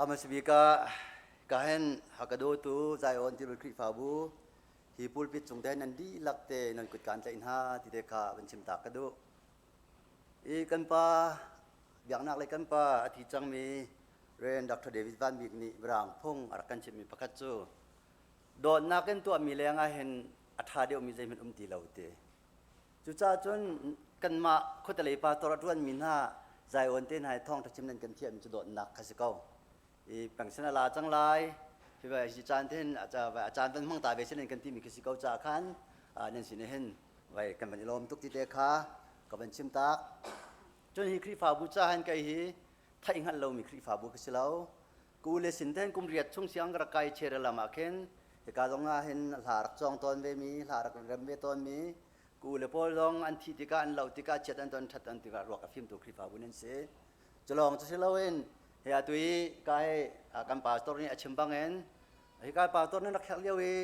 Hmasabik ah ka hen Hakado tu Zion Tilul Khrihfabu hi pulpit cung te nan dihlak te nan kut kaan tlaih hna ti te kha van chim ta ka duh. I kan pa biaknak le kan pa a thi cangmi Rev. Dr. David Van Bik nih Mirang phung a rak kan chimhmi pakhat cu dawtnak in tuahmi leng ah hin a ṭha deuhmi zeihmanh um ti lo ti. Cucaah cun kanmah khuatelei pastor a ṭuanmi hna Zion te hna hi thawngṭha chim nan kan thiahmi cu dawtnak kha si ko. I pension a la cang lai, hi hi caan te hin a caan van hmang ta ve sin kan timi khi si ko caah khan nan sin hin vai kan van i lawm tuk ti te kha ka van chim tak. Cun hi Khrihfabu ca hin kei hi theih hngalh lomi Khrihfabu ka si lo. Ka u le sin ten kum riat chung siang ka rak kai Cherry-lam ah khin hika zong ah hin hla rak cawng tawn ve mi, hla rak rem ve tawn mi, ka u le pawl zong an thih tikah an loh tikah chiat an ton ṭhat an tikah ruak a fimtu Khrihfabu nan si. Cu lawng cu si loin hi atu i ka hi kan pastor nih a chim bangin hika pastor nan rak kherh lio i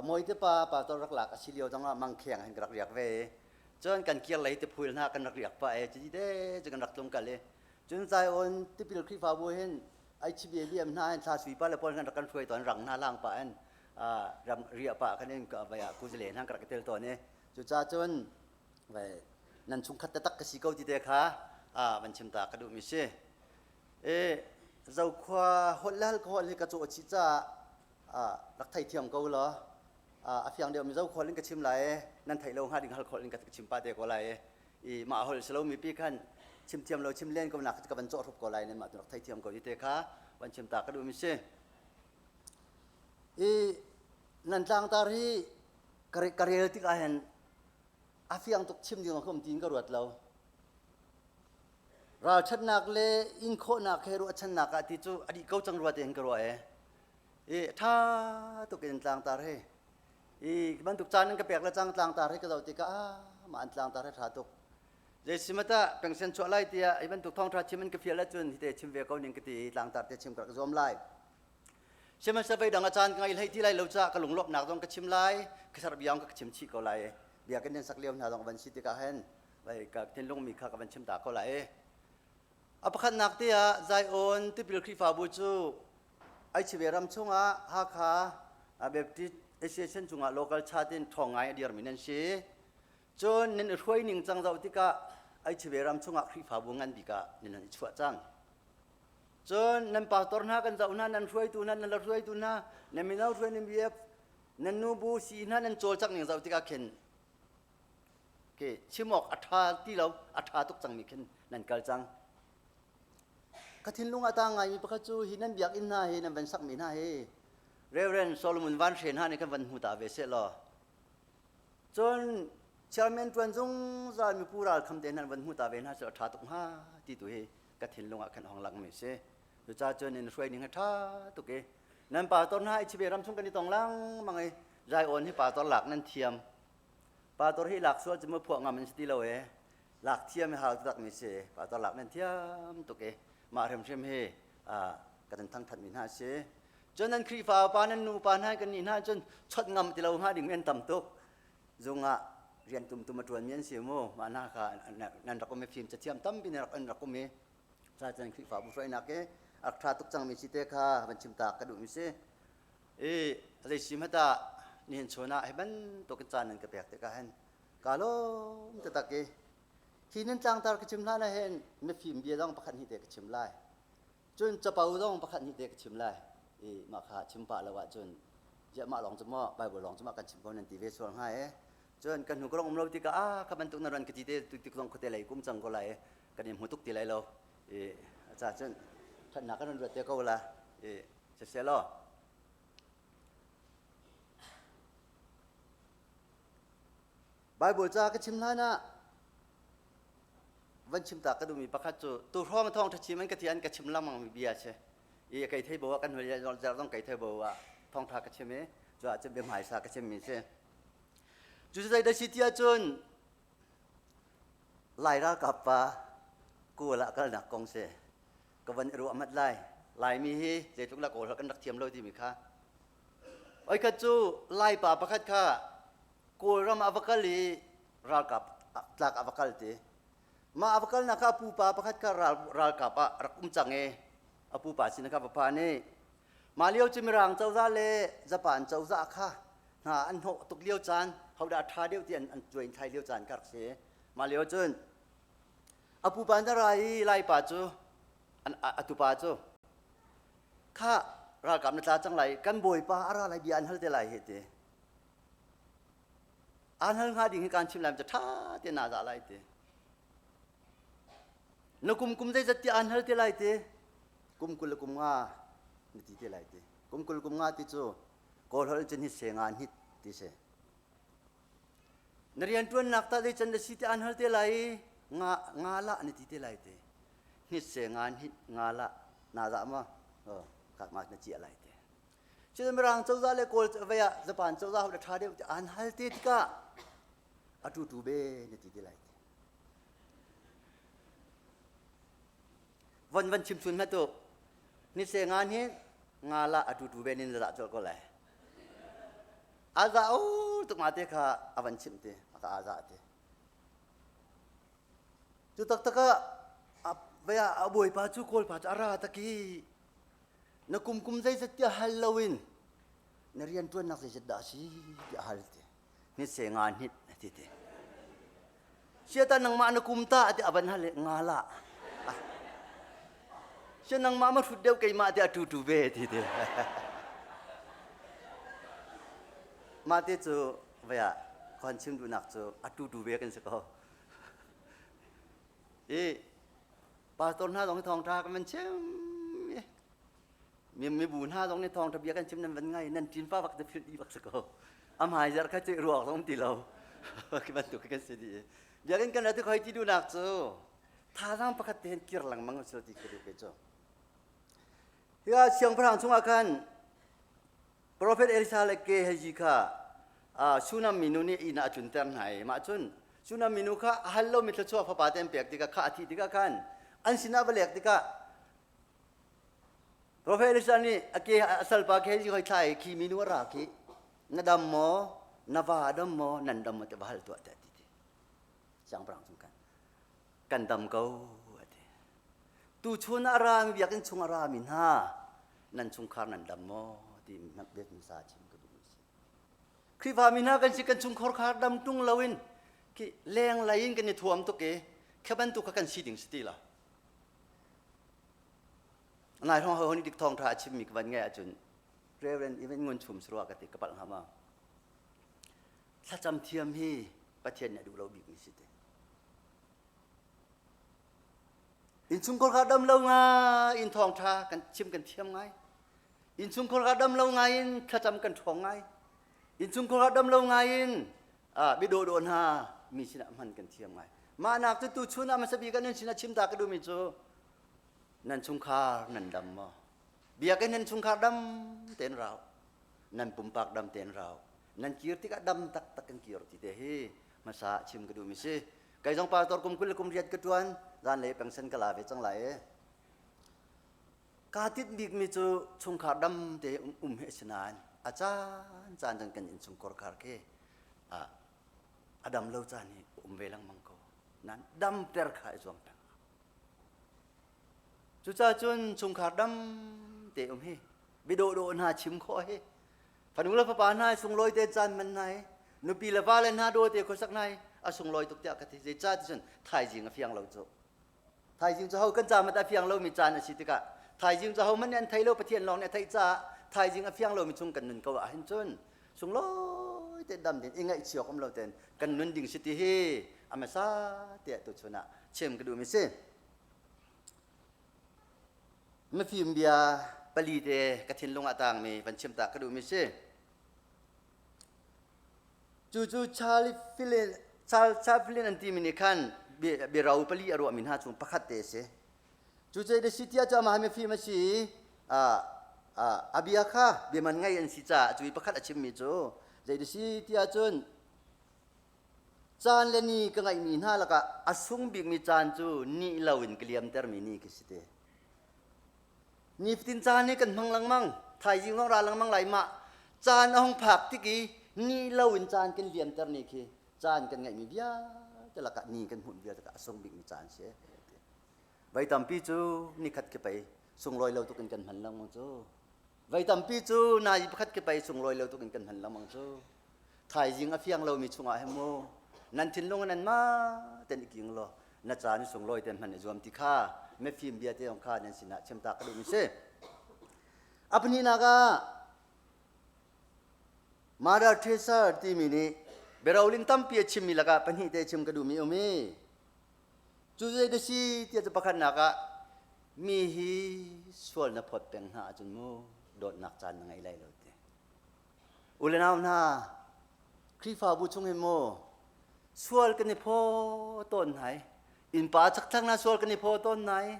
Mawite pa pastor rak lak a si lio zong ah mangkheng hin ka rak riak ve i cun kan kir lei tiphul hna kan rak riak pah i cuti te cu kan rak tlung kal i Cun Zion tipil Khrihfabu hin HBBM hna hin thla sui pa le pawl kan rak kan hruai tawn rang hna lang pah in ram riah pah kan in vai ah kuzle hna ka rak tel tawn i cucaah cun vai nan chungkhat taktak ka si ko ti te kha van chim ta ka duh mi si e zokhua holh le hal hi ka caw chih caah rak theithiam ko law a fiang deuh mi zokhua in ka chim lai nan theih lo hnga ding hal khol in ka chim pa te ko lai i mah holh si lomi pi khan chim thiam lo chim len ko nak ka van cawh hrup ko lai nan mah tu rak thei thiam ko ti te kha van chim ta ka duh mi si i nan tlangtar hi ka rel tik ah hin a fiang tuk chim ding ka um tiin ka ruat lo ralṭhatnak le in khawhnak he ruahchannak ah ti cu a dih ko cang rua te hin ka ruah e i ṭha tuk in tlangtar hi I bantuk caan in ka pek le cang tlangtar hi ka zoh tikah ah mah an tlangtar hi ṭha tuk. Zeisimata pension chuah lai tiah hi bantuk thawngṭha chim in ka fial ahcun hite chim ve ko ning ka ti i tlangtar te chim ka rak zuam lai. Sihmanhsehlaw voi dang a caan ka ngei hlei ti lai lo caah ka lunglawmhnak zong ka chim lai, ka serh bia ka chim chih ko lai. Biakinn in sak lio hna zong van si tikah hin vai ka thinlung mi kha ka van chim ta ko lai. A pakhatnak te ah Zion tipil Khrihfabu cu Aichive ram chungah Hakha Baptist Association chungah local chat in ṭhawng ngai a dirmi nan si. Cun nan i hruai ning cang zoh tikah Aichive ram chungah Khrihfabu ngan bik ah nan i chuah cang. Cun nan pastor hna kan zoh hna, nan hruaitu hna, nan la hruaitu hna, nan mino hruai nan BF, nan nubu si hna nan cawlcangh ning zoh tikah khin ke chim awk a ṭha ti lo, a ṭha tuk cangmi khin nan kal cang. Ka thinlung a tang ngaimi pakhat cu hi nan biakinn hna hi nan van sakmi hna hi Reverend Solomon Van Hre hna nih kan van hmu ta ve seh law cun chairman ṭuan zungzal mipu ralkham te hna van hmu ta ve hna seh law ṭha tuk hnga ti tu hi ka thinlung ah khan hong langmi si. Cucaah cun in hruai ning hi ṭha tuk i nan pastor hna i chibe ram chung kan i tong lengmang i Zion hi pastor lak nan thiam. Pastor hi lak sual cu mu phuah ngam an si ti lo e. Lak thiam i hau takmi si pastor lak nan thiam tuk i mah hrimhrim hi kan thangthatmi hna si cun nan Khrihfa pa nan nu pa hna kan nih hna cun chawt ngam ti lo hnga ding an tam tuk zung ah rian tumtum a ṭuanmi an si mu mah hna kha nan rak um i fim cathiam tampi nan rak an rak um i ca cun Khrihfabu hruainak i a rak ṭha tuk cangmi si te kha van chim ta ka duhmi si i zei si hmanh ah nihin chun ah hi bantuk in caan nan ka pek tikah hin Ka lawm taktak i hi nan tlangtar ka chim hlan ah hin mifim bia zong pakhat hnih te ka chim lai. Cun capo zong pakhat hnih te ka chim lai. I mah kha chim pah lo ahcun ziah mah lawng cu maw Bible lawng cu mah kan chim ko nan ti ve sual hnga e. Cun kan hnu ka rong um lo tikah ah kha bantuk na ran ka ti te tu tik zong khuate lei kum cang ko lai kan in hmu tuk ti lai lo. I ca cun ṭhatnak kan run ruat te ko la. I siseh law. Baibal ca ka chim hlan ah van chim ta ka duhmi pakhat cu tu hrawng thawngṭha chim an ka ti an ka chim lengmang mi bia si i kei thei bo ah kan hnuai zer zong kei thei bo ah thawngṭha ka chim i cu ah cun bia hmaisa ka chim mi si cu zei dah si ti ahcun Lai ralkap pa kawl ah kalnak kong si ka van i ruah mat lai Laimi hi zeitluk la kawl kan rak thiam lo timi kha Oikhat cu Laipa pakhat kha Kawlram ah va kal i ralkap tlak ah va kal ti. Mah a va kalnak kha pupa pakhat kha ral, ralkap ah rak um cang i A pupa sin kha va phan i mah lio cu Mirang cozah le Japan cozah kha hna an hnawh tuk lio caan, hodah a ṭha deuh ti an cuai thlai lio caan ka rak si. Mah lio cun a pupa na ra i Laipa cu a tupa cu kha ralkap na tla cang lai, kan bawipa a ra lai, bia an hal te lai hi ti. An hal hnga ding hi kaan chim lai cu ṭha te naa zah lai ti. Na kum kum zeizat ti aan hal te lai ti. Kum 20 le kum nga na ti te lai ti. Kum 20 kum nga ti cu Kawl holh cun hi se nga hnit ti si. Na rianṭuannak tah zei can na si ti aan hal te lai i nga nga lah na ti te lai ti. Hnit se nga hnit nga lah naa zah maw? Oh, kak ma na ciah lai ti. Cun Mirang cozah le Kawl vei ah Japan cozah ho ṭha deuh ti aan hal te tikah a tu tu be na ti te lai ti. Von van chim chun hna tu. Ni se nga ni nga la a tu tu be nin za chol ko lai. Aza o tuk ma te kha a van chim te a ka aza te. Cu taktak ah vei ah a bawipa cu Kawl pa cu a ra taki na kum kum zeizat tiah hal loin na rianṭuannak zeizat dah a si tiah hal ti hnit se nga hnit a ti ti siata nangmah na kum ta ti avan hal nga la sia nangmah ma hrut deuh keimah ti a tu tu ve ti ti mah te cu vaya khuan chim duhnak cu a tu tu ve kan si ko i Pastor hna zong hi thawngṭha kan van chim i mibu hna zong nih thawngṭha bia kan chim nan van ngai nan ṭin pa bak te philh dih bak si ko. A hmai zarh kha cu ruak zong ti lo. Khi bantuk kan si dih. Biakinn kan rat i khoi ti duhnak cu thazaang pakhat te hin kir lengmang usih ti ka duh ke cu. Hi siangpahrang chungah khan Profet Elisha le Gehazi kha Shunam minu nih inn ah a tlunter hna i mah cun Shunam minu kha a hal lomi thluachuah fapa te an pek tikah kha a thih tikah khan an sinah va lek tikah Profet Elisha nih a ke a salpa Gehazi hoi thla i khi minu a ra khi na dam maw na va a dam maw nan dam maw ti va hal tuah tiah ti ti siangpahrang chung khan kan dam ko a ti tuchun a rami biakinn chung a rami hna nan chungkhar nan dam maw ti biak hmasa chim ka duhmi si Khrihfa mi hna kan si kan chungkhar khar dam tung loin khi leng lei in kan i thuam tuk i kha bantuk kha kan si ding si ti lo nai hrawng ho nih dik thawng tha a chimmi ka van ngai ahcun Reverend Even Ngun Chum sarua ka ti ka palh hnga ma thlacam thiam hi Pathian nih a duh lo bikmi si te Innchungkhar kha dam lo ngai in thawngṭha kan chim kan thiam ngai. Innchungkhar kha dam lo ngai in thlacam kan ṭhawng ngai. Innchungkhar kha dam lo ngai in biadawhdawh hna mi sinah hman kan thiam ngai. Mah nak cu tuchun ah hmasa bik ah nan sinah chim ta ka duhmi cu nan chungkhar nan dam maw? Biakinn nan chungkhar dam tein rau. Nan pumpak dam tein rau. Nan kir tikah dam taktak in kir ti te hi hmasa chim ka duhmi si. Kei zong pastor kum 20 le kum riat ka ṭuan, zanlei pension ka la ve cang lai i. Kaa tinh bikmi cu chungkhar dam te um, um hi a si nain a caan caan cun kan innchungkhar khar khi a dam lo caan hi um ve lengmang ko. Nan damter kha i zuam peng. Cucaah cun chungkhar dam te um hi biadawhdawh hna chim khawh hi Fanu le fapa hna sunglawi te caan man hna hi nupi le vale hna daw te khuasak hna hi a sunglawi tuk tiah ka ti. Zeicah ti cun thaizing a fiang lo cu. Thaizing cu ho kan ca mat a fiang lomi caan a si tikah thaizing cu ho hmanh nih an thei lo Pathian lawng nih a theih caah thaizing a fiang lomi chung kan nun ko ahhin cun sunglawi te dam din i ngaihchiok um lo ten kan nun ding si ti hi a hmasa tiah tuchun ah chim ka duhmi si. Mifim bia pali te ka thinlung ah tangmi van chim ta ka duhmi si. Cucu Charlie Filin, Charlie an timi nih khan biaro pali a ruahmi hna chung pakhat te a si. Cucu the city ah cu amah mifim a si i a bia kha bia man ngei an si caah cu i pakhat a chimmi cu zei the si ti ahcun Caan le ni ka ngeihmi hna lakah a sung bikmi caan cu ni loin ka liamtermi ni khi si te. Nifatin caan hi kan hmang lengmang, thaizing zong ra lengmang lai mah caan a hung phak tik i ni loin caan kan liamter ni khi caan kan ngeihmi vialte lakah ni kan hmuh vialte a sung bikmi caan si. Voi tampi cu nikhat khi pei. Sunglawi lo tuk in kan hman lengmang cu. Voi tampi cu nai pakhat ke pei sunglawi lo tuk in kan hman lengmang cu. Thaizing a fiang lomi chungah he mu nan thinlung nan mah ten i king law na caan sunglawi ten hman i zuam ti kha mifim bia te kha nan sinah chim ta ka duhmi si. A pahnihnak ah Mother Teresa timi nih biaroling tampi a chimmi lakah pahnih te chim ka duhmi um i cu zei da si tiah cu pakhatnak ah mi hi sual na phawt peng hna ahcun mu dawtnak caan na ngei lai lo ti. U le nau hna, Khrihfabu chung hin mu sual kan i phaw tawn hna i innpa chakthlang hna sual kan i phaw tawn hna i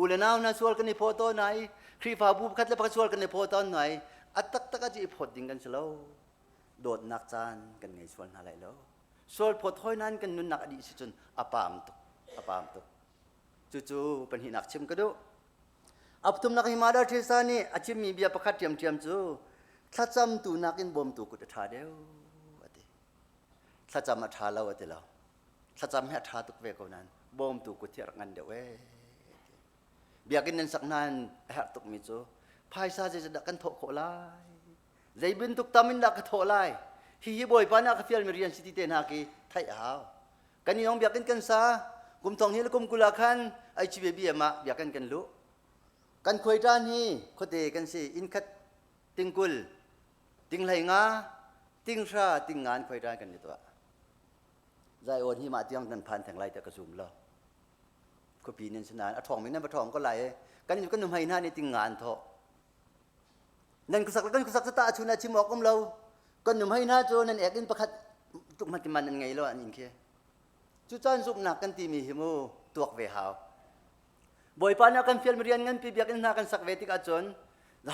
u le nau hna sual kan i phaw tawn hna i Khrihfabu pakhat le pakhat sual kan i phaw tawn hna i a taktak ah cu i phawt ding kan si lo. Dawtnak caan kan ngei sual hna lai lo. Sual phawt hoi nain kan nunnak a dih si cun a paam tuk, a paam tuk. Cucu pahnihnak chim ka duh. A pathumnak hi Mother Teresa nih a chimmi bia pakhat ṭhiamṭhiam cu thlacamtu nakin bawmtu kut a ṭha deuh a ti. Thlacam a ṭha lo a ti lo. Thlacam hi a ṭha tuk ve ko nain bawmtu kut hi a rak ngan deuh ee. Biakinn nan sak nain a herh tukmi cu phaisa zeizat dah kan thawh khawh lai? Zei bantuk tam in dah ka thawh lai? Hihi Bawipa nih a ka fialmi rian si ti te hna khi theih a hau. Kan i biakinn kan sa kum thong hi le kum 20 ah khan HBBM ah biakinn kan luh. Kan khuai ṭan hi khuate kan si inn khat ting 20 ting 15 ting 10 ting ngan khuai ṭan kan i tuah. Zai awn hi mah tiang nan phan theng lai tiah ka zum lo. Khuapi nan si nain a ṭhawngmi nan va ṭhawng ko lai i kan kan nuhmei hna nih ting nga an thawh. Nan khuasak le kan khuasak cu tah chun ah chim awk um lo. Kan nuhmei hna cu nan ek in pakhat tuk hmanh man an ngei lo an inn khi. Cu caan zumhnak kan timi hi mu tuak ve hau. Bawipa nih a kan fialmi rian nganpi biakinn hna kan sak ve tik ahcun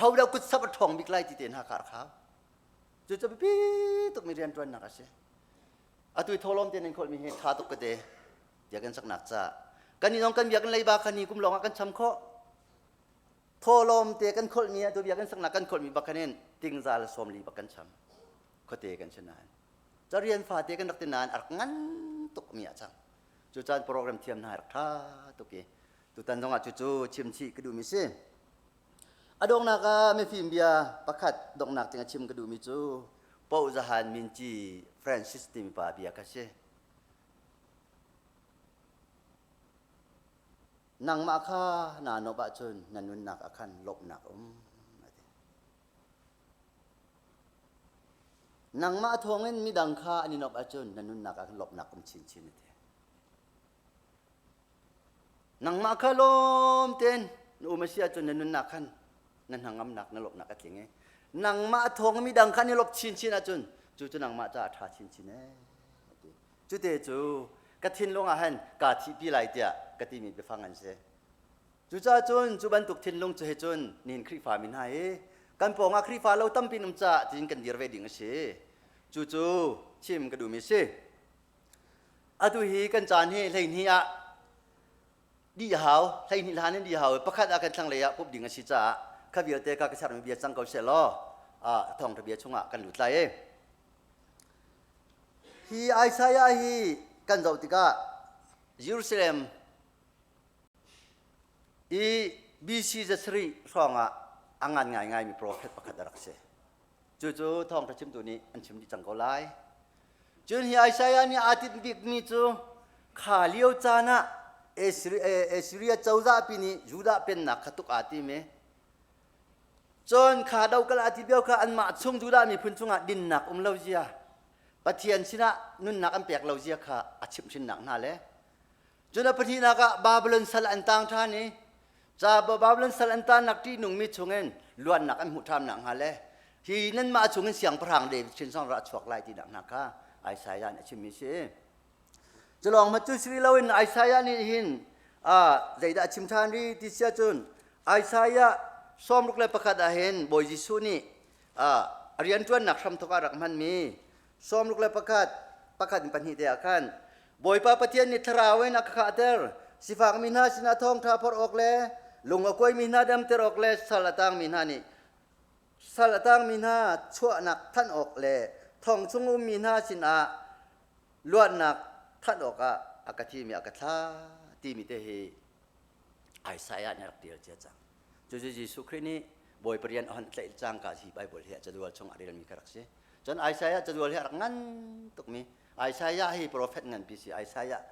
ho dah kut sap a ṭhawng bik lai ti te hna kha a khau. Cucu biapi tukmi rianṭuannak a si. Atu i thawhlawm te nan khawlhmi hi ṭha tuk ka te. Biakinn saknak ca. Kan nih zong kan biakinn leiba kha ni kum lawng ah kan cham khawh. Thawhlawm te kan khawlhmi atu biakinn saknak kan khawlhmi bak khan in tingza le 40 bak kan cham. Khuate kan si nain. Carian fate kan rak ti nain a rak ngan tukmi a cang. Cu caan program thiam hna rak ṭha tuk i tutan zongah cucu chimchih ka duhmi si. A donghnak ah mifim bia pakhat donghnak tiang a chim ka duhmi cu Poh Zahan Minci Francis timi pa bia kha si. Nangmah kha naa nop ahcun na nunnak ah khan lawmhnak a um. A ti. Nangmah thawngin midang kha an i nop ahcun na nunnak ah khan lawmhnak um chinchin a ti. Nangmah kha lawm tein na um a si ahcun na nunnak khan na hnangamnak na lawmhnak a tling i nangmah thawng midang kha an i lawp chinchin ahcun cu cu nangmah caah a ṭha chinchin ee a ti. Cute cu ka thinlung ah hin kaa thihpi lai tiah ka timi biafang an si. Cucaah cun cu bantuk thinlung cu he cun nihin Khrihfa mi hna hi kan pawngah Khrihfa lo tampi um caah tiin kan dir ve ding a si. Cucu chim ka duhmi a si. Atu hi kan caan hi 12 ah dih hau, 12 hlan in dih hau. Pakhat ah kan thlanglei ah pup ding a si caah kha vialte kha ka sermi bia cang ko seh law thawngṭha bia chungah kan lut lai i. Hi Isaiah hi kan zoh tikah Jerusalem i BC 7 hrawngah a ngan ngaingaimi profet pakhat a rak si. Cucu thawngṭha chimtu nih an chim dih cang ko lai. Cun hi Isaiah nih aa tinh bikmi cu kha lio caan ah Assyria cozahpi nih Judah pennak kha tuk aa tim i cun kha dokal aa ti lio kha anmah chung Judah miphun chungah dinnak um lo zia Pathian sinah nunnak an pek lo zia kha a chimhhrinnak hna le Cun a pahnihnak ah Babylon sal an tang ṭhan i ca Babylon sal an tannak ṭihnungmi chungin luatnak an hmuh ṭhan nakhnga le hi nanmah chungin siangpahrang David hrinsang ra a chuak lai tinak hna kha Isaiah nih a chimmi a si. Culawng hmanh cu si loin Isaiah nih hin zeidah a chim ṭhan rih ti si ahcun Isaiah 61 ah hin Bawi Jesuh nih a rianṭuannak hramthawk ah rak hmanmi 61 pakhat in pahnih te ah khan Bawipa Pathian nih thlarau in a ka khahter. Sifakmi hna sinah thawngṭha phorh awk le lung a kuaimi hna damter awk le sal a tangmi hna nih sal a tangmi hna chuahnak thanh awk le thong chung ummi hna sinah luatnak thanh awkah a ka thimi a ka thlah timi te hi Isaiah nih a rak ṭial cia cang. Cucu Jesuh Khrih nih Bawipa rian a hon tlaih cangka hi Bible hi a cadual chung ah relmi kha rak si. Cun Isaiah cadual hi a rak ngan tukmi Isaiah hi profet nganpi si. Isaiah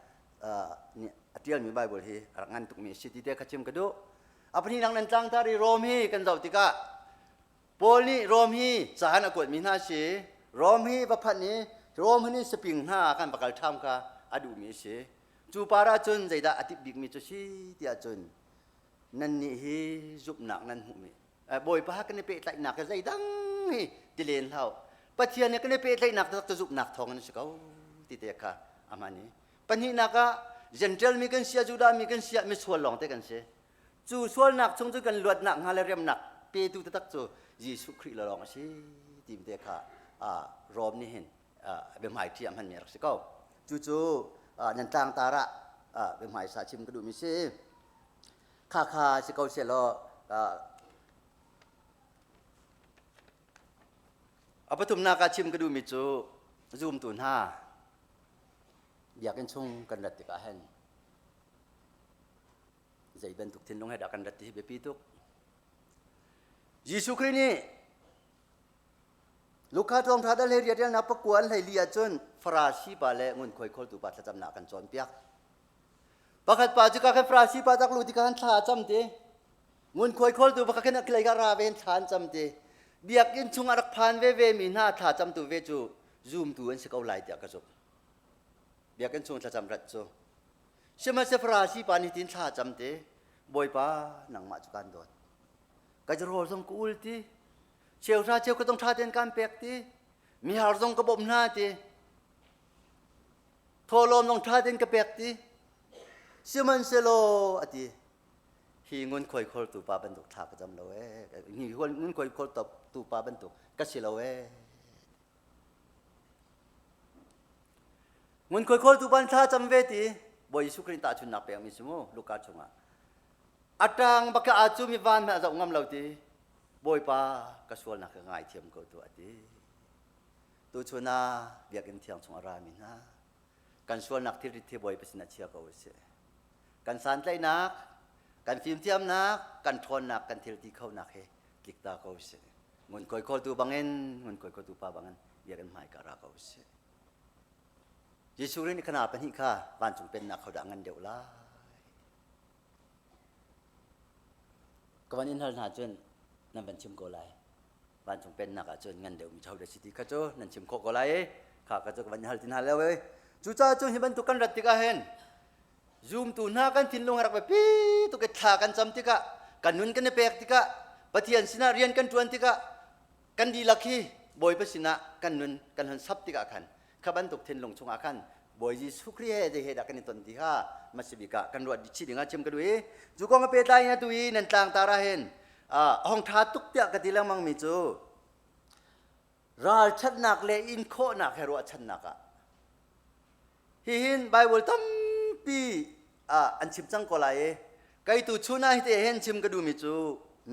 nih a ṭialmi Bible hi a rak ngan tukmi a si ti te kha chim ka duh. A pahnihnak nan tlangtar i Rom hi kan zoh tikah Paul nih Rom hi caan a kuatmi hna si. Rom hi va phanh i Rom hi saping hna kan va kal ṭham kha a duhmi a si. Cu par ah cun zeidah a tip bikmi cu si tiah cun nannih hi zumhnak nan hmuhmi Bawipa kan i pehtlaihnak hi zeidang hi ti len hlah Pathian he kan i pehtlaihnak tak cu zumhnak thawng in si ko ti te kha a hman i pahnihnak ah Gentile mi kan sia Judah mi kan sia misual lawng te kan si cu sualnak chung cu kan luatnak hnga le remnak petu taktak cu Jesuh Khrih lawng a si ti te kha Rom nih hin biahmaiṭhi a hmanmi a rak si ko. Cucu nan tlangtar ah biahmaisa chim ka duhmi si. Kha kha si ko sehlaw a pathumnak ah chim ka duhmi cu zumtu hna biakinn chung kan rat tikah hin zei bantuk thinlung he dah kan rat ti hi biapi tuk. Jesuh Khrih nih Luka thawngṭha dal he rianṭuannak pakua an 14 ahcun Farasi pa le ngunkhuai khawltu pa thlacamnak kan cawnpiak. Pakhat pa cu ka khan Farasi pa tak lu ti khan thla a cam ti. Ngunkhuai khawltu pakhat khan a kilei ka ra ve in thla an cam ti. Biakinn chung ah rak phan ve ve mi hna thla camtu ve cu zumtu an si ko lai tiah ka zumh. Biakinn chung thlacam rat cu. Sihmanhsehlaw Farasi pa nih tin thla a cam ti. Bawipa nangmah cu kan dawt. Ka rawl zong ka ul ti. Cheuhra cheu ka zong ṭha tein kaan pek ti. Mihar zong ka bawmh hna ti. Thawhlawm zong ṭha tein ka pek ti. Sihmanhsehlaw a ti. Hi ngunkhuai khawltu pa bantuk thla ka cam lo ee. Hi ngunkhuai khawltu pa bantuk ka si lo ee. Ngunkhuai khawltu pa thla cam ve ti. Bawi Jesuh Khrih tahchunhnak pekmi si mu Luka chungah. A ṭang bak ah cu mi van hmanh a zoh ngam lo ti. Bawipa ka sualnak ka ngaithiam ko tuah a ti. Tuchun ah biakinn thiang chung a rami hna kan sualnak thilrit hi Bawipa sinah chia ko usih. Kan santlaihnak, kan fimthiamnak, kan ṭhawnnak, kan thilti khonak hi tlikta ko usih. Ngunkhuai khawltu bangin, ngunkhuai khawltu pa bangin biakinn hmai ka ra ko usih. Jesuh nih khana pahnih kha vancung pennak ho dah ngan deuh lai? Ka van in hal hna cun nan van chim ko lai. Vancung pennak ah cun ngan deuhmi ṭho si ti kha cu nan chim khawh ko lai i kha ka cu ka van in hal ti hna lo i cucaah cun hi bantuk kan rat tikah hin zumtu hna kan thinlung a rak biapi tuk i thla kan cam tikah kan nun kan i pek tikah Pathian sinah rian kan ṭuan tikah kan dihlak hi Bawipa sinah kan nun kan hon sap tikah khan kha bantuk thinlung chungah khan Bawi Jesuh Khrih he zei he dah kan i ton ti kha hmasabik ah kan ruah chih ding ah chim ka duh i cu kong a pehtlai in atu i nan tlangtar ah hin a hong ṭha tuk tiah ka ti lengmang mi cu ralchanhnak le in khawhnak he ruahchannak ah hihin Bible tampi an chim cang ko lai i kei tu chun ah hite hin chim ka duhmi cu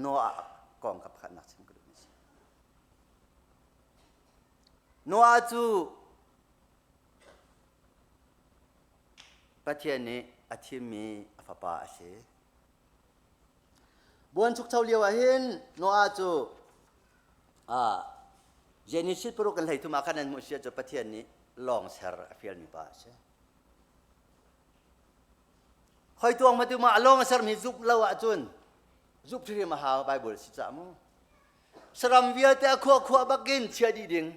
Noah kong ka pakhatnak chim ka duhmi si Noah cu Pathian nih a thimmi a fapa a si. Buanchukcho lio ah hin Noah cu Genesis paruk kan 13 ah khan an hmuh sia cu Pathian nih lawng ser a fialmi pa a si. Hoi tuang ma tu ma a lawng a sermi zumh lo ahcun zumh hrim a hau Bible si cah mu. Saram vialte a khuah khuah bakin chia dih ding.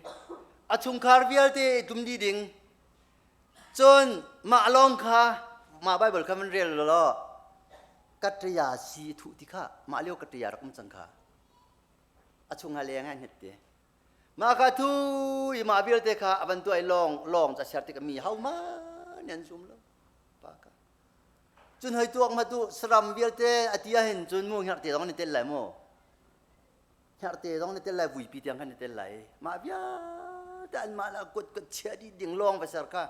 A chungkhar vialte tum dih ding. Cun mah lawng kha mah Bible kha van rel law katriya si thuh ti kha mah lio katriya rak um cang kha a chungah leng ah hnet te mah kha thu i mah vialte kha a van tuah i lawng lawng ca ser tik mi ho ma nan zum lo pa ka cun hoi tuak ma tu saram vialte a ti ahhin cun mu hngerhte zong ni tel lai mu hngerhte zong ni tel lai vuipi tiang khan ni tel lai mah vialte an mah la kut kut chia dih ding lawng va ser kha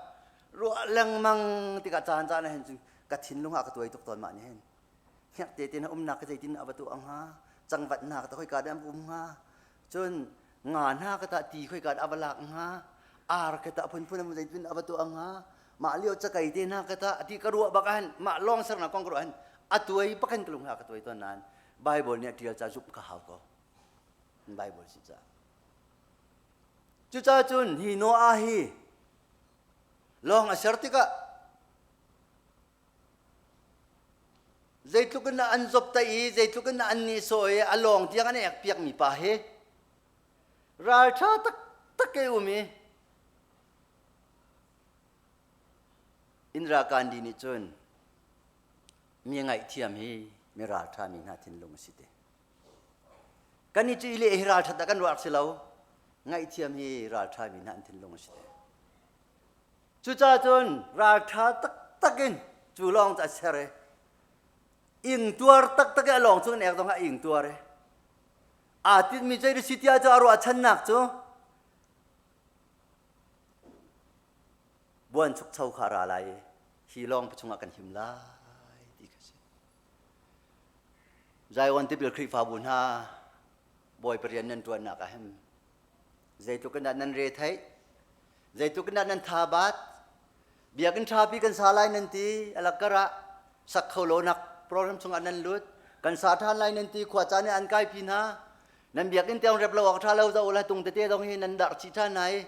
ruah lengmang tikah caan caan ahhin cun ka thinlung ah ka tuai tuk tawn mah ni hin hngerhte te na umnak ka zeitin a va tuah hnga cangvat hna ka ta khoi ka dah um hnga Cun nga hna ka tah ti khoika dah a va lak hnga? Ar ka tah phunphun a zeitin a va tuah hnga? Mah lio cakei te hna ka tah ti ka ruah bak ahhin mah lawng sernak kong ka ruah ahhin a tuai bak hin ka lung ka tuai tawn nain. Bible nih a ṭial ca zumh kha hau ko. Bible si ca. Cucaah cun hi Noah hi lawng a ser tikah zeitluk in an zop tai i zeitluk in an nihsawh i a lawng tiang an ek piakmi pa hi ralṭha taktak ke um i Indira Gandhi nih cun mi ngaihthiam hi mi ralṭha mi hna thinlung a si te. Kan i cu i leh hi ralṭhat ah kan ruah si lo. Ngaihthiam hi ralṭha mi hna an thinlung a si te. Cucaah cun ralṭha taktak in cu lawng cu a ser i ingtuar taktak i a lawng cung in ek zong ah ingtuar i aa tinhmi zei si tiah cu a ruahchannak cu buanchukcho kha a ra lai i hi lawng chungah kan him lai ti kha si. Zion tipil Khrihfabu hna Bawipa rian nan ṭuannak ah hin zeitluk in dah nan re theih zeitluk in dah nan tha bat biakinn ṭhapi kan sa lai nan ti alak ah sak kho lonak program chungah nan lut kan sa ṭhan lai nan ti khua caan nih an kaipi hna nan biakinn tiang rep lo awk ṭha lo za ula tung tete dong hi nan darh chih ṭhan hna i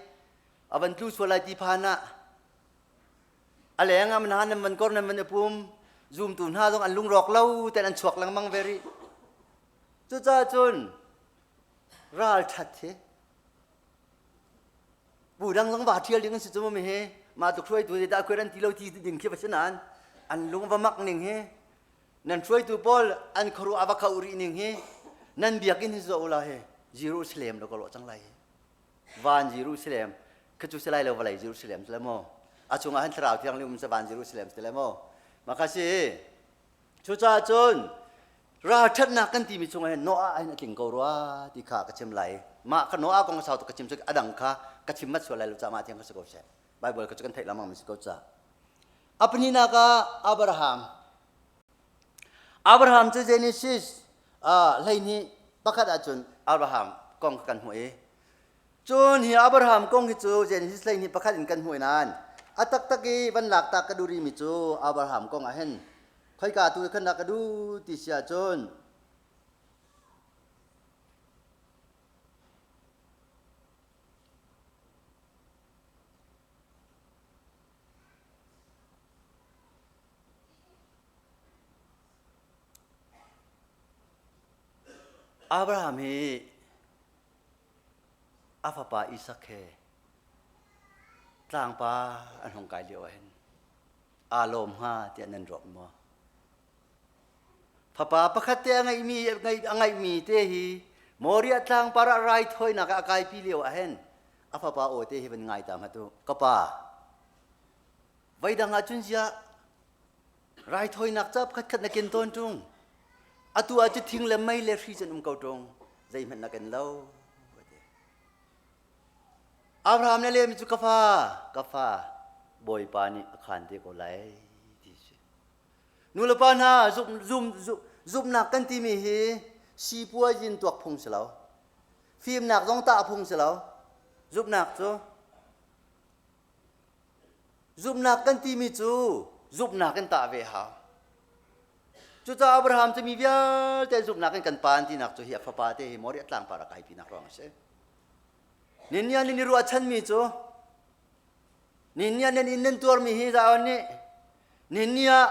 a van tlu sual lai ti phan ah a leng ah hna nan van kor nan van i pum zumtu hna zong an lungrawk lo ten an chuak lengmang ve rih cucaah cun ralṭhat hi bu dang zong va ṭhial ding an si cu mi hi mah tuk hruaitu nih dah an ti lo ti ding khi va si nain an lung va mak ning hi nan hruaitu pawl an khuaruah a va kho rih ning hi nan biakinn hi zo la hi Jerusalem lo ka lawh cang lai hi van Jerusalem kha cu si lai lo vawlei Jerusalem si lai maw a chungah hin thlarau thianghlim um sa van Jerusalem si lai maw maka si cucaah cun ralṭhatnak kan timi chungah hin Noah hin a tling ko rua ti kha ka chim lai mah kha Noah kong sau tuk ka chim cu a dang kha ka chim mat sual lai lo ca mah tiang ka si ko seh Bible ka cu kan theih lengmang mi si ko ca a pahnihnak ah Abraham Abraham cu Genesis 12 pakhat ahcun Abraham kong kan hmuh i cun hi Abraham kong hi cu Genesis 12 pakhat in kan hmuh nain a taktak i van lak ta ka duh rihmi cu Abraham kong ah hin khoika tu khan dah ka duh ti si ahcun Abraham hi a fapa Isak he tlangpa an hung kai lio ah hin aa lawm hnga tiah nan ruat maw? Fapa pakhat te a ngeihmi a ngeihmi te hi Moriah tlangpar ah raithawinak ah a kaipi lio ah hin a fapa aw te hi van ngai ta hmanh u. Ka pa, Voidang ahcun ziah raithawinak ca pakhatkhat na ken tawn ṭung. Atu ah cu thing le mei le hri cun um ko ṭung. Zeihmanh na ken lo. Abraham le lehmi cu ka fa, ka fa, Bawipa nih a khaan te ko lai ti si. Nu le pa hna zum, zum, zumhnak kan timi hi sipuazin tuak phung si lo. Fimnak zong tah phung si lo. Zumhnak cu Zumhnak kan timi cu zumhnak in tah ve hau. Cucaah Abraham cu mi vialte zumhnak in kan pa an tinak cu hi a fapa te hi Moriah tlangpar a kaipinak ruang a si. Nin nih nan i ruahchanmi cu nin nih nan inn nan tuarmi hi Zion nih nin ni ah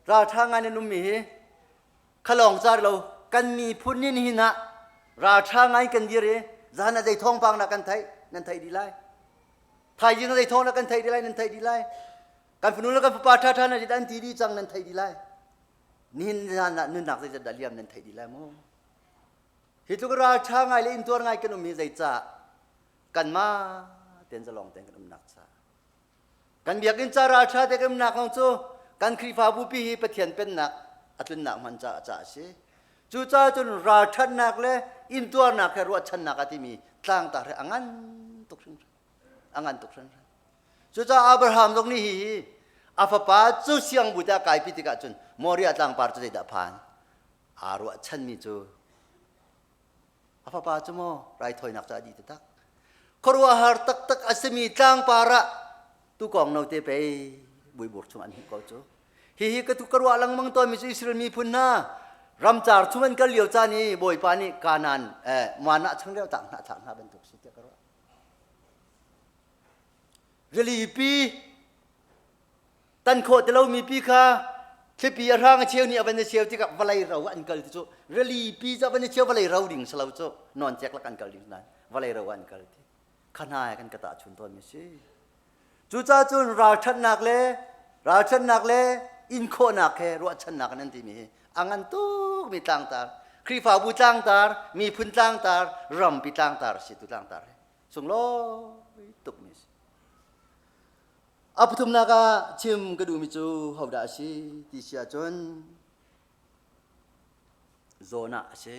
ralṭha ngai nan ummi hi khalawng car lo kan miphun nih nihin ah ralṭha ngai kan dir i zan ah zei thawngpang dah kan theih nan theih dih lai. Thaizing zei thawng dah kan theih dih lai nan theih dih lai. Kan fanu le kan fapa ṭhaṭha na an ti dih cang nan theih dih lai. Nihin zan ah nunnak zeizat dah liam nan theih dih lai mu. Hi tluk ralṭha ngai le intuar ngai kan um hi zeicah kanmah ten zalong ten kan umnak ca. Kan biakinn ca ralṭha te kan umnak lawng cu kan Khrihfabu pi hi Pathian pennak a tlunnak hman caah ca a si. Cucaah cun ralṭhatnak le intuarnak he ruahchannak a timi tlangtar he a ngan tuk hringhran. A ngan tuk hringhran. Cucaah Abraham zong nih hihi a fapa cu siangbu te a kaipi tikah cun Moriah tlangpar cu zeidah phan? Aa ruahchanmi cu a fapa cu maw raithawinak cu a dih taktak. Khuaruahhar taktak a simi tlangpar ah tukawng note pei buibur chung an hmuh ko cu. Hihi ka tu ka ruah lengmang tawnmi cu Israel miphun hna. Ramcar chung an kal lio caan i Bawipa nih Kanaan eh, mana changreu tang hna thlak hna bantuk si tiah ka ruah. Rili pi tan khawh ti lomi pi kha thlipi a hrang a cheu nih a van i cheu tikah vawlei ro an kal ti cu rili pi cu a van i cheu vawlei ro ding si lo cu non cek lak an kal ding nain vawlei ro an kal ti kha hna he kan ka tahchun tawn mi si. Cucaah cun ralṭhatnak le ralṭhatnak le inkhawhnak he ruahchannak nan timi hi a ngan tukmi tlangtar, Khrihfabu tlangtar, miphun tlangtar, rampi tlangtar si tu tlangtar hi sunglawi tukmi si. A pathumnak ah chim ka duhmi cu hodah a si ti si ahcun Jonah a si.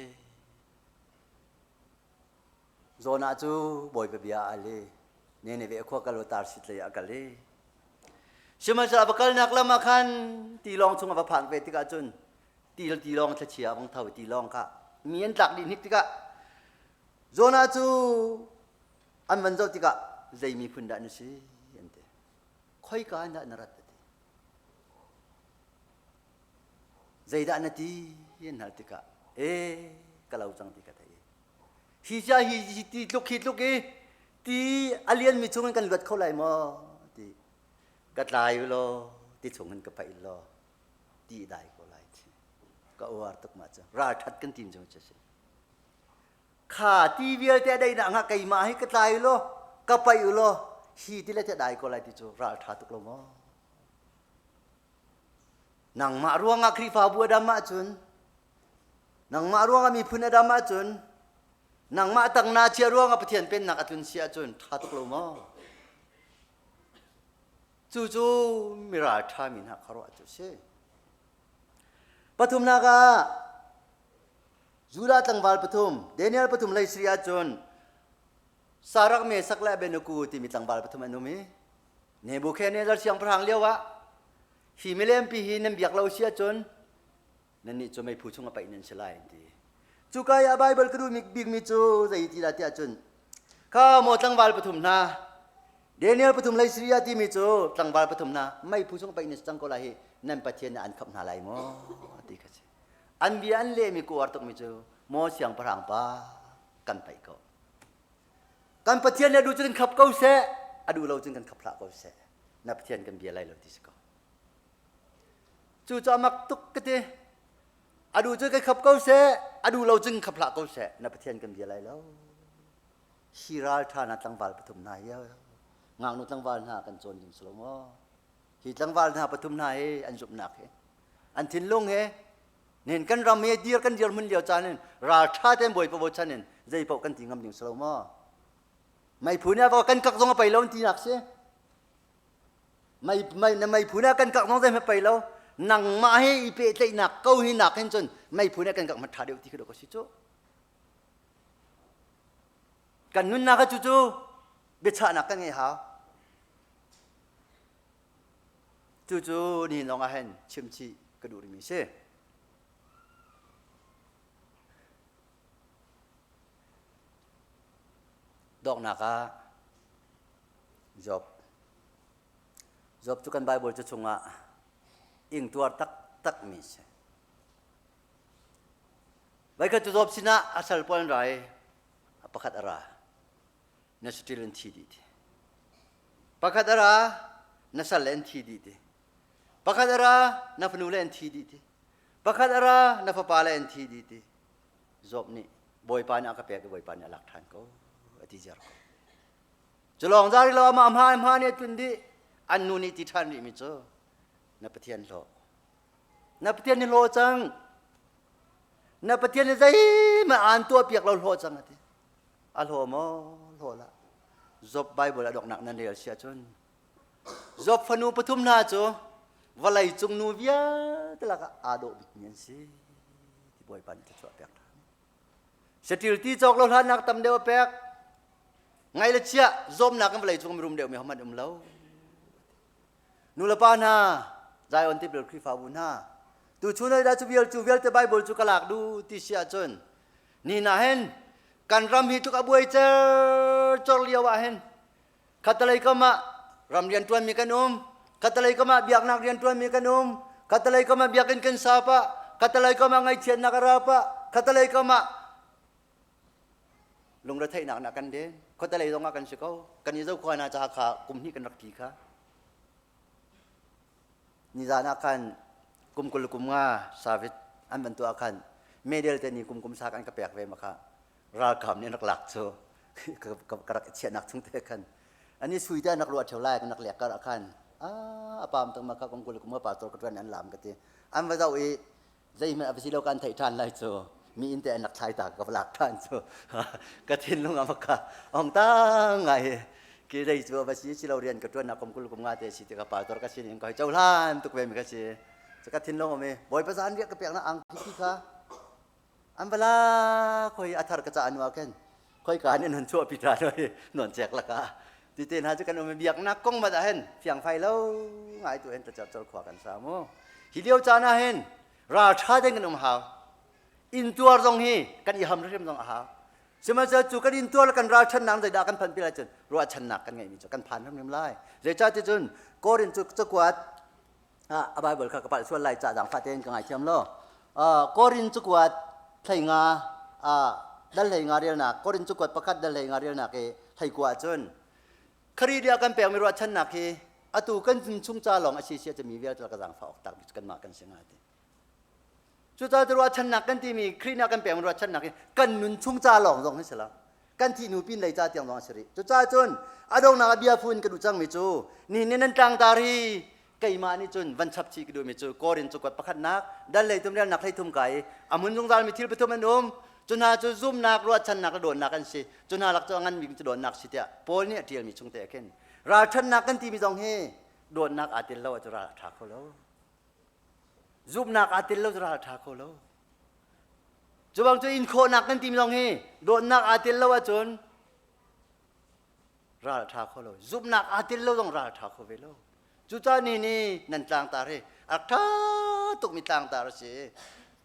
Jonah cu Bawipa bia a al i Nineveh khua kal Tarsis lei ah a kal i sihmanhsehlaw a va kalnak lam ah khan tilawng chung a va phan ve tikah cun tilawng thlichia a vung tho i tilawng kha mi an tlak dih hnik tikah Jonah cu an van zoh tikah zei miphun dah na si an ti. Khoika in dah na rat a ti. Zeidah na ti an hal tikah e ka lo cang ti ka thei. Hi cia hi ti tluk hi tluk i ti a lianmi chungin kan luat kho lai maw ti ka tlai u law ti chungin ka paih law ti dai ko lai ti ka uar tuk ma cu ralthat kan tin cu si kha ti vialte a daihnak hnga keimah hi ka tlai u law ka paih u law hi ti le te dai ko lai ti cu raltha tuk lo maw nangmah ruangah Khrihfabu a dam ahcun Nangmah ruangah miphun a dam ahcun, nangmah tang naa chia ruangah Pathian pennak a tlun si ahcun ṭha tuk lo maw? Cucu miral ṭhami hna khuaruah cu a si. Pathumnak ah Judah tlangval pathum, Daniel pathum hlei siri ahcun Sarak, Mesak le Abednego timi tlangval pathum an um i Nebuchadnezzar siangpahrang lio ah hi milempi hi nan biak lo si ahcun nannih cu meiphu chung a paih nan si lai an ti. Cuka i a Baibal ka duh bikmi cu zei ti dah tiah cun kha maw tlangval pathum hna Daniel pathum hlei Syria timi cu tlangval pathum hna meiphu chung a paih nan si cang ko lai hi nan Pathian nih an khamh hna lai maw ti kha si. An bia an lehmi ka uar tukmi cu maw siangpahrang pa kan paih ko. Kan Pathian nih a duh cu kan khap ko seh, a duh lo cun kan khap hlah ko seh. Na Pathian kan bia lai lo ti si ko. Cucaah mak tuk ka ti. A duh cu ka khap ko seh, a duh lo cun khap hlah ko seh. Na Pathian kan bia lai lo. Hi ral ṭha hna tlangval pathum hna hi ngaknu tlangval hna kan cawn ding si lo maw? Hi tlangval hna pathum hna hi an zumhnak hi, an thinlung he, nen kan ram he dir kan dirhmun lio caan in ral ṭha tein Bawipa bochan in zei paoh kan ti ngam ding si lo maw? Meiphu nih a kan kak zong a pei lo tinak si. Mei mei na meiphu nih kan kak zong zei pei lo nangmah he i pehtlaihnak ko hi nak hin cun meiphu nih kan kak hmanh ṭha deuh ti khi dawh ka si cu. Kan nunnak cu cu biachahnak kan ngei hau. Cucu ni lawng ah hin chimchih ka duh rihmi si. Dawknak ah Job. Job cu kan Bible cu chungah ingtuar taktakmi si. Voikhat cu Job sinah a sal pawl an ra i pakhat a ra. Na saṭil an thi dih ti. Pakhat a ra, na sal le an thi dih ti. Pakhat a ra, na fanu le an thi dih ti. Pakhat a ra, na fapa le an thi dih ti. Job nih Bawipa nih a ka pek i Bawipa nih a lak ṭhan ko a ti ziar ko. Cu lawng zari lo amah hma hma nih a tlun dih an nu nih ti ṭhan rihmi cu na Pathian hlawh. Na Pathian nih hlawh cang. Na Pathian nih zeihmanh aan tuahpiak lo hlawh cang a ti. A hlaw maw hlaw lah. Job Bible a donghnak nan rel si ahcun Job fanu pathum hna cu vawlei cung nu vialte lakah aa dawh bikmi an si ti Bawipa nih thluachuah pek hna. Saṭil ti cawk lo hlannak tam deuh a pek. Ngai le chia zawmnak in vawlei cung mirum deuhmi hohmanh um lo. Nu le pa hna, Zion Tipil Khrihfabu hna, tu chun dah cu vial cu vialte Bible cu ka lak du ti si ahcun ni na hin kan ram hi tluk a buai cer cor lio ah hin khatalei kam ah ram rian ṭuanmi kan um khatalei kam ah biaknak rian ṭuanmi kan um khatalei kam ah biakinn kan sa pah. Khatalei kam ah ngaihchiatnak a ra pah. Khatalei kam ah lungretheihnak na kan den. Khuatelei zong ah kan si ko. Kan i zokhua hna caah kha kum hnih kan rak thi kha. Nizan ah khan kum 20 kum nga service an van tuah khan medal te ni kum kum sa kan ka pek ve ma kha ralkap nih an rak lak cu ka rak i chiahnak chung te khan ani sui te an rak ruah theo lai kan rak lek kar ah khan a pam tang ma kha kum 20 kum nga pastor ka tuan an lam ka ti an va zoh i zeihmanh a va si lo kan theih ṭhan lai cu mi inn te an rak thlai ta ka va lak ṭhan cu ka thinlung a ka ong ta ngai ki zei cu va si si lo rian ka ṭuan kum 20 kum nga te si ti ka pastor ka sin in ka hoi cohlan tuk ve mi ka si cu ka thinlung um i Bawipa zan riak ka pek na ang khi kha an vala khoi a thar ka ca anu ah khin khoi ka nih non chuah pi ṭhan hoi non cek laka ti te hna cu kan um biaknak kong mat ah hin fiang fai lo ngai tu hin ta chor khua kan sa mu. Hi lio caan ah hin ral ṭha ding kan um hau. Intuar zong hi kan i ham hrim zong a hau. Sihmanhsehlaw cu kan intuar le kan ralṭhannak zeidah kan phanh pi lai cun ruahchannak kan ngeihmi cu kan phan hrimhrim lai. Zeicah ti cun Korin cu cakuat a Bible kha ka palh sual lai ca zaangfah tein ka ngaithiam law. Korin cakuat 15 dal 15 relnak, Korin cakuat pakhat dal 15 relnak i 19 cun Khrih nih a kan pekmi ruahchannak hi atu kan chung ca lawng a si sia mi vialte ka zaangfah awk tak kanmah kan si nga ti. Cucaah ruahchannak kan timi Khrih nih a kan pekmi ruahchannak hi kan nun chung ca lawng zong hi si lo. Kan thih hnu pin lei ca tiang zong a si rih. Cucaah cun a donghnak ah bia fu in ka duh cangmi cu ni ni nan tlangtar hi keimah nih cun van chap chih ka duhmi cu Korin cakuat pakhatnak dal 13 relnak 13 ka i a hmun zungzalmi thil pathum an um. Cu hna cu zumnak, ruahchannak le dawtnak an si. Cu hna lak cu a ngan bik cu dawtnak si tiah Paul nih a ṭialmi chung te ah khin ralṭhatnak kan timi zong hi dawtnak aa tel lo ahcun ral a ṭha kho lo. Zumhnak aa tel lo cu ral a ṭha kho lo. Cu bang cu inkhawhnak kan timi zong hi dawtnak aa tel lo ahcun ral a ṭha kho lo. Zumhnak aa tel lo zong ral a ṭha kho ve lo. Cucaah ni nih nan tlangtar hi a rak ṭha tukmi tlangtar a si.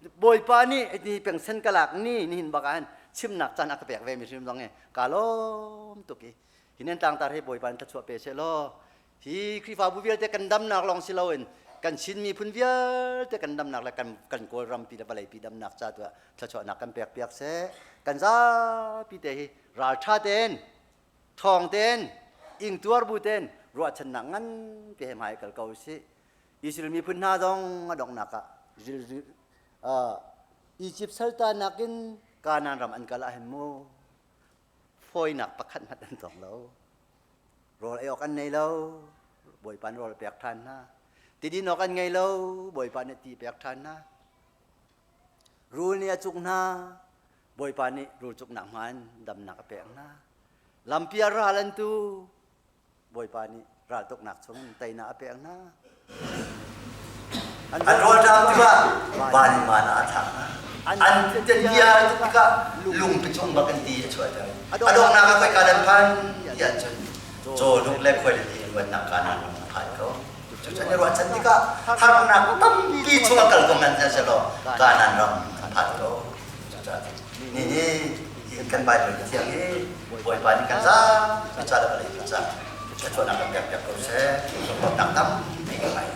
Bawipa nih ni pengsen ka lak ni nihin bak ah hin chimnak caan a ka pek ve mi hrim zong hi kaa lawm tuk i hi nan tlangtar hi Bawipa in thluachuah pe seh law hi Khrihfabu vialte kan damnak lawng si loin kan Chin miphun vialte kan damnak le kan kan Kawlrampi le vawleipi damnak ca tu ah thluachuahnak kan pek piak seh. Kan zapi te hi ralṭha tein, ṭhawng tein, ingtuar bu tein ruahchannak nganpi he hmai kal ko usih. Israel miphun hna zong a donghnak ah Egypt saltanak in Kanaan ram an kal ah hin mu fawinak pakhat hmanh an tong lo. Rawl ei awk an nei lo, Bawipa nih rawl a pek ṭhan hna. Tidin awk an ngei lo, Bawipa nih ti pek ṭhan hna. Rul nih a cuk hna, Bawipa nih rul cuknak hma in damnak a pek hna. Lampi ah ral an tu, Bawipa nih raltuknak chung in teinak a pek hna. An rawlṭam tikah van in mana a thlak hna. An bia tikah lungpi cung bak in ti a chuahter. A donghnak ah khoika dan phan ti ahcun cawhnuk le khuailiti in luatnak Kanaan ram a phan ko. Cucu an i ruahchan tikah harnak tampi chung a kal ko hmanh sehselaw Kanaan ram an phan ko. Cucaah ni hi kan Bible Cathiang hi Bawipa nih kan zapi ca le vawlei ca thluachuahnak kan pek piak ko seh. Lawmhnak tampi ka ngai.